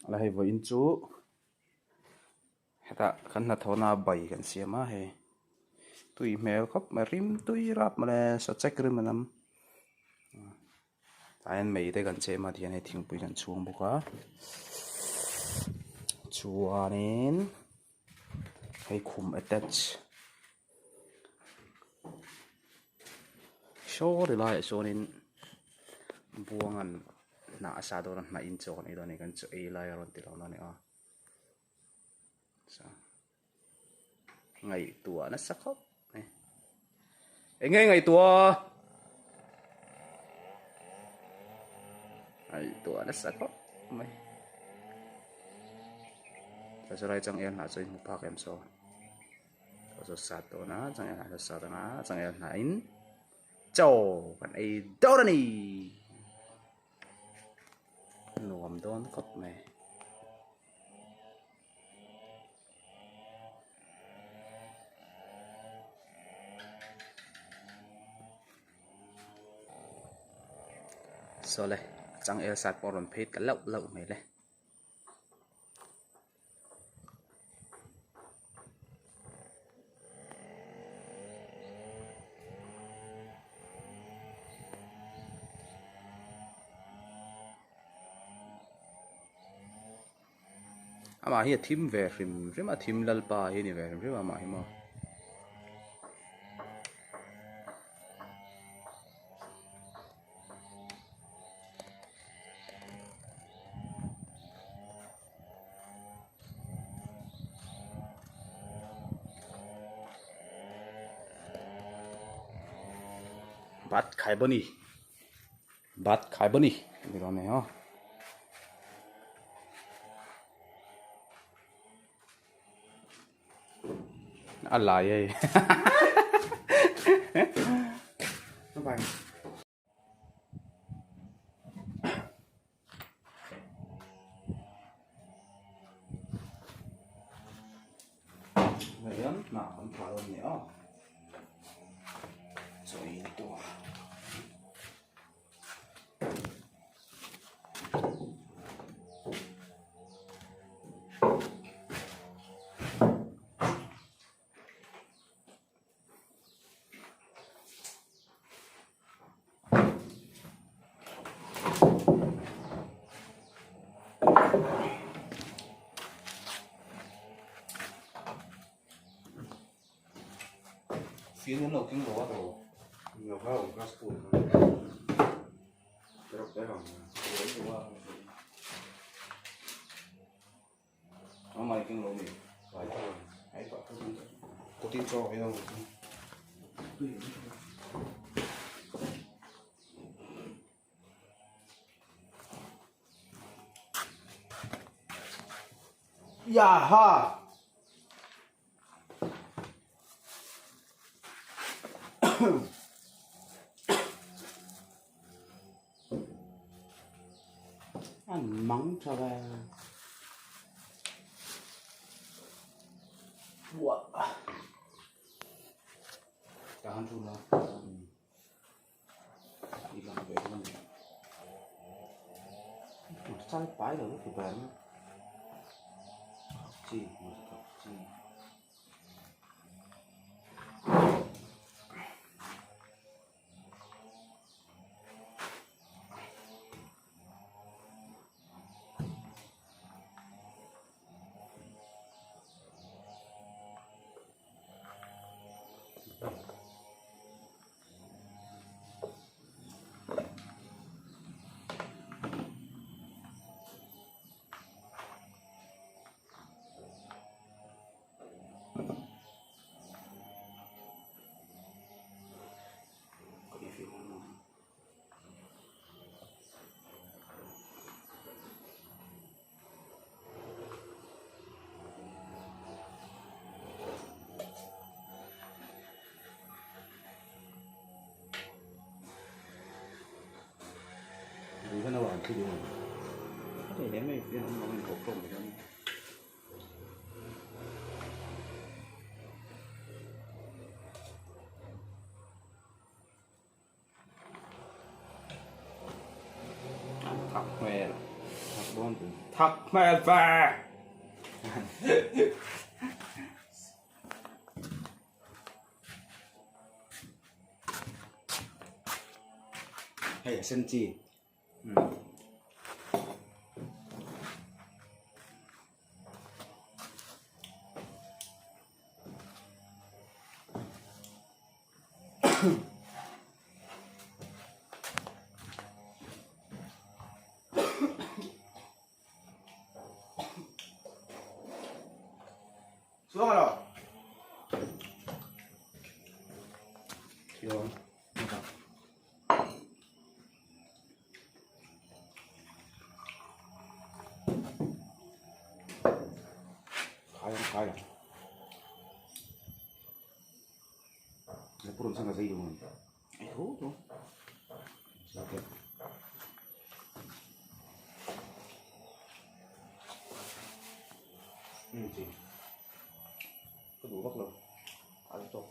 Ala hei vawiin chu hetah kan hnathawhna bai kan siam a hei tui hmel khawp mai rim tui rap mawle sachek rim a nam tah hian mei te kan chem a tihian hei thingpui kan chhung bawk a chuanin hei khum attach saw ti laiah sawnin buangan hnah a sa dawn a hnah in chaw kan ei dawn a ni kan chaw ei lai a rawn ti lo dawn a ni aw ngaihtuah nasa khawp mai eng nge ngaihtuah ngaihtuah nasa khawp mai chulai changel hnah chu in hmu phak em saw chu sat dawn a changel hnah chu sat anga changel hnah in chaw kan ei dawn a ni nuam dawn khawp mai. Sawle changel sat pawh a rawn phei ta lauh lauh mai le. Amah hi a thim ve hrim hrim a thim lalpa hi a ni ve hrim hrim a amah hi maw. Bat khai bawni bat khai bawni ni dawn nei aw. A lai hei. Ngaihdan hnah kan phah dawn ni a chaw ei na tur. Fian an lo keng lo a tawh. Lo kha awm kha spoon kha. Tereuh te ang. Amah i keng lo mi. Vai tho. Ai pah tho ding. Kutin chaw hi ang. Yaha! An mang tha ve. Ua. Ta han thu la. Đi làm về luôn. Một sai phải rồi thì về nó. Chi, một chi. Thak hmel. Thak dawn. Thak hmel ve! Hei a sen chi. Chuang alo. Chuang. Khai ang khai ang. Na purun sang ka zai dun. Ai tho tho. Okay. Chi. Ka duh vak lo. A la tawk.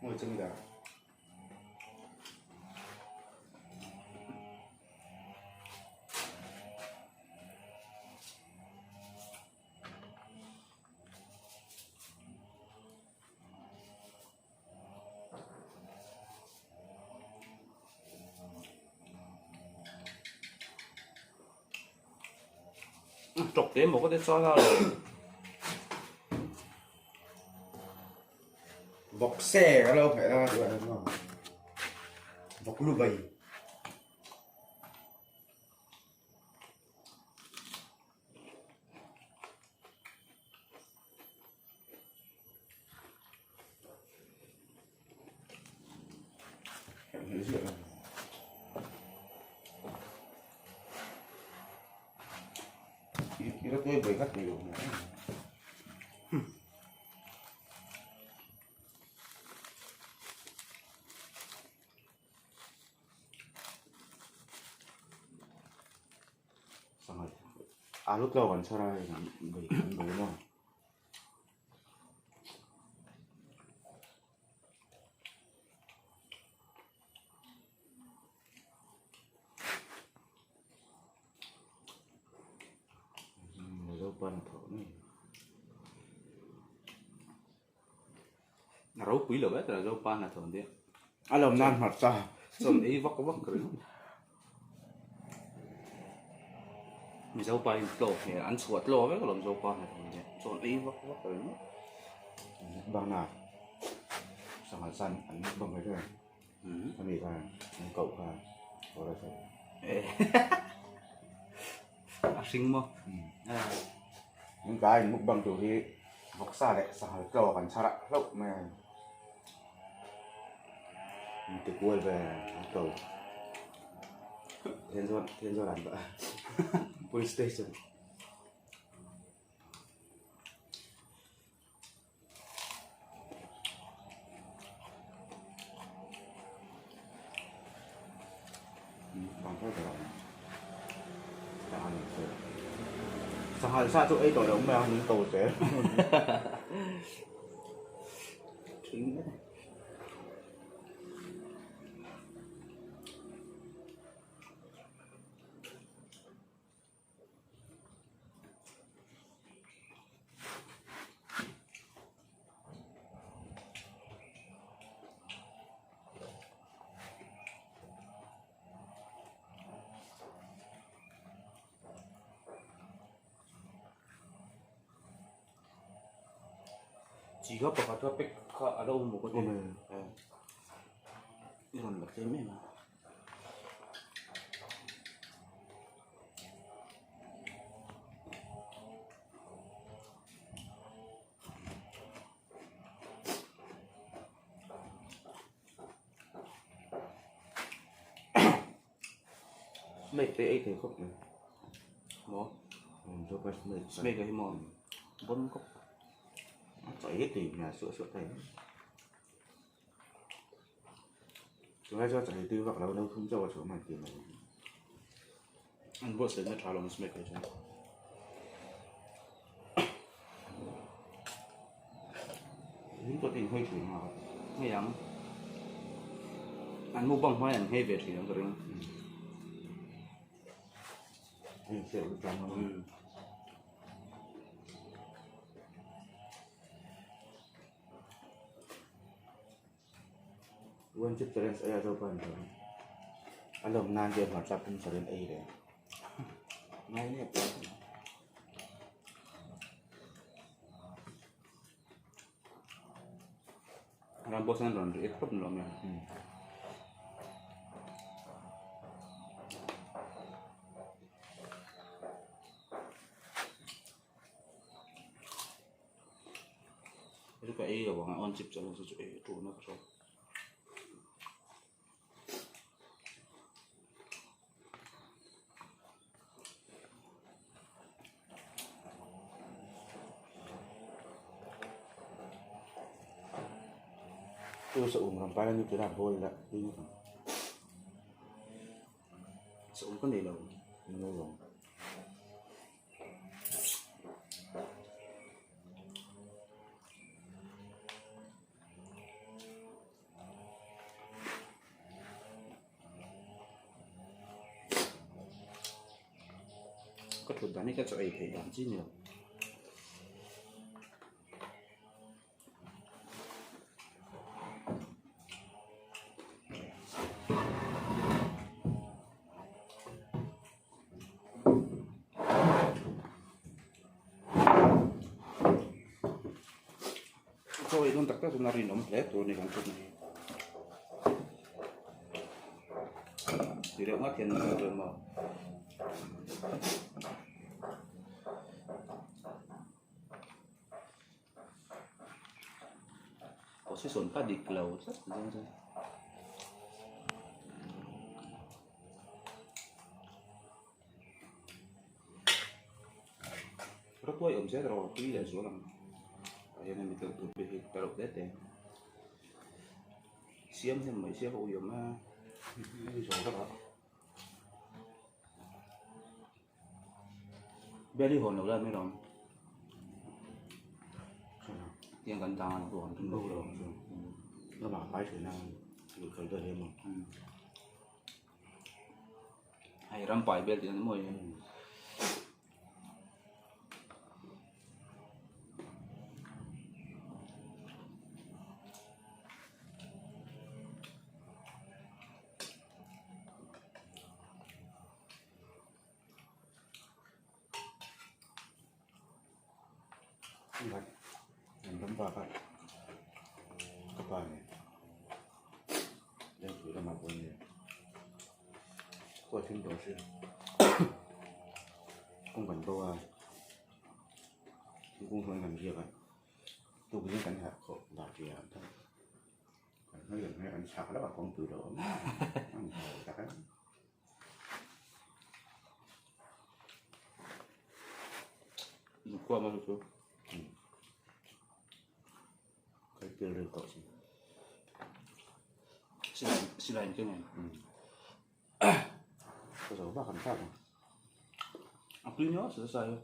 Ngồi chân gà. Chawk te maw ka ti chuan a lo. Vawk se ka lo hmeh a vawk lu bai. Alu tlo kan chhar a hei kan bei kan bei maw. A ropui lo vek a Zopa hnathawh ang te. A lo nan hmarcha. Chawn ei vak vak ka ring. Mizopa in tlo hmel an chhuah tlo vek alawm Zopa hnathawh ang te. Chawn ei vak vak ka ring. Bangna sanghal san an bang mai ber. Ami kha an koh kha A hring maw? An kai in mukbang tur hi vawksa leh sanghal tlaw kan chhar a hlauh mai a in ti kual ve an tlo Thenzawl Thenzawl an police station. Sanghal sa chu ei tawh loh mai a min to zel. Chi kha pakhat kha pack kha a lo awm bawk a ni i rawn la tlem em a. Snake te ei thei khawp mai. Maw? Joker snake. Snake hi maw? Bon khawp. A chaw ei tui hmel suah suah thei. Tunlai chuan chaw ei tui vak lo no thum chauh a chhuah hman tih mai. An buatsaihna tha lo snake hi chuan. Hlim tawt in hawi thin a. Hei ang. An mukbang hmai an nghei ve thin ang ka ring. Hei se u tang ang. One chip challenge ei a zo pan chuan a lawm nan te hmarcha pum sarin ei ve. Ngai nep. Ram pawh sawn rawn ri khawp nuam e. Chu ka ei lo ang a on chip challenge chu ei tuna ka hria. Tu sa um ram pai ni tira bol la tu ni Sa um ka nei lo. No lo. Ka thut dan hi ka chaw ei theih dan chi ni lo. Chaw ei dawn tak tak chuan a rinawm hle tur a ni kan thutna hi. Ti reuh nghat hian an chuan maw. Position ka dik lo tlat zawng chu. Rawtuai awm zel rawh tui leh zual ang tah hian hemi telh tur te hi ka reuh te te siam hnem mai sia ka ui awm a bel hi hawn lo la mai lawm tiang kan dang a hawn tum lo lamah kai thin a kal dawn hle maw. Hei rampai vel tih a ni mawi e. An ram bak a ka pa nen lengpui lamah pawh nia khuai thim tawh si kawng kan bo a thingkung hnuai kan riak a tukzing kan harh khawh dah ṭiah an thawk kan hnuai kan hnuai kan chhak lawkah kawngpui lo a awm a an hau tak a. Kuam a chu. Kai pil ril tawh si. Silai silai in keng em. Ka zo bak an tak. A tui nyo sa sa yo.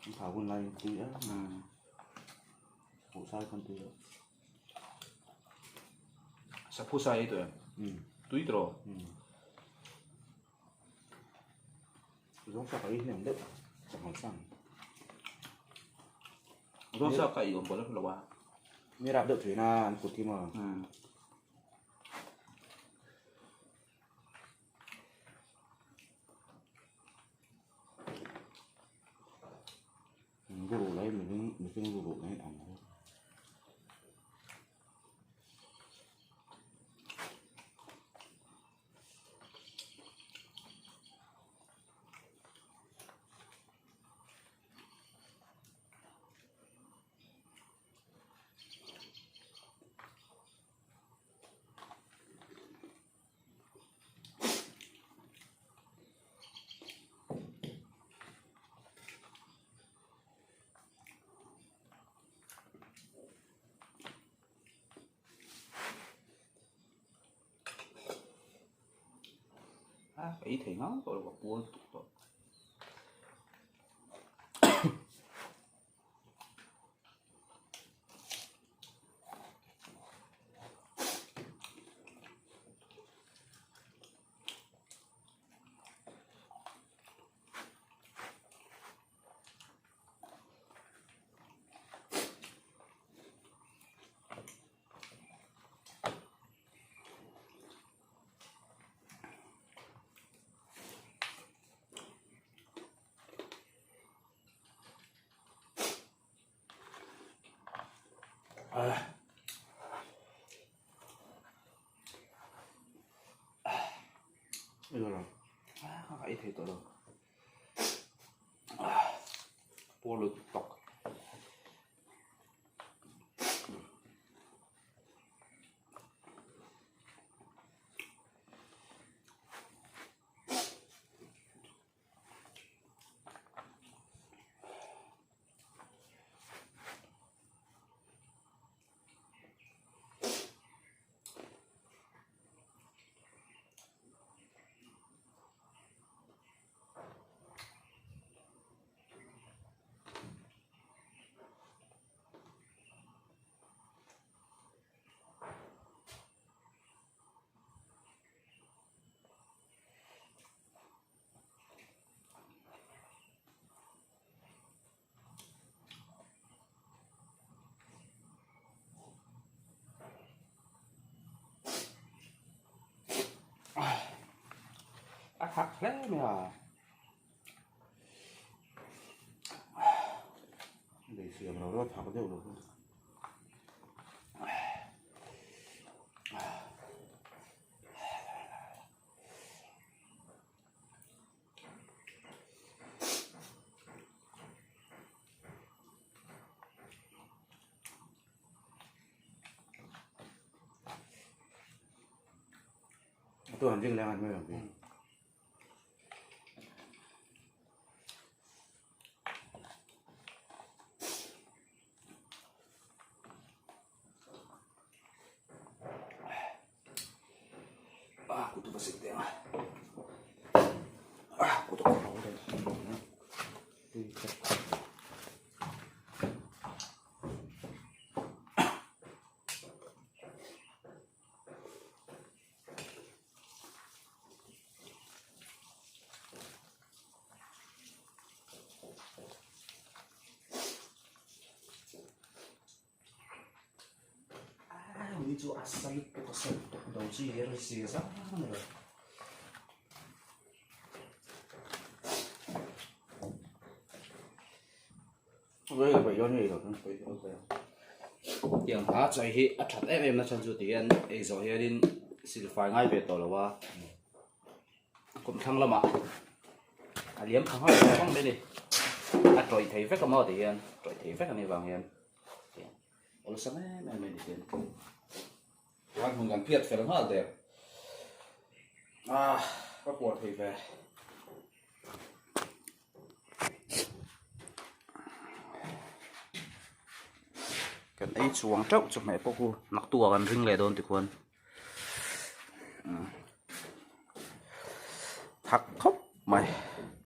An thau hun lai tui a. Hmuh sai kan tui a. Saphu sai ei tawh em? Tui tawh. Zawng sa ka ei hnem deuh sanghal sang. Zawng sa ka ei awm pawh lo a. Mi rap deuh thin a an kut hi maw. Guru lai mihring mihring guru lai ang ho. A ei thei ngang tawh lo a pual tuk tawh. A ei thei tawh lo. Puar lut tawk. A khak hle mai a. Lei siam lo lo thak deuh lo. Tu han ding leng an mai ang pi. Ah, kutu va sik teh a. Ah, kutu ka lo deuh. Tui khat. Ni chu a sa lutuk a sa lutuk do chi hi a rawn zia zang a ni lo. Tiang hla chawi hi a that em em na chhan chu ti hian ei zawh hianin silfai ngai ve tawh lo a kawmthlang lamah a liam tha nghal vang vang mai a ni a tawih thei vek a maw ti hian tawih thei vek a nih vang hian awlsam em em mai a ni hian chuan hmun kan phiat fel nghal der ah ka kuah thei ve. Kan ei chuang teuh chu hmeh pawh khu naktuk ah kan ring leh dawn tikhuan.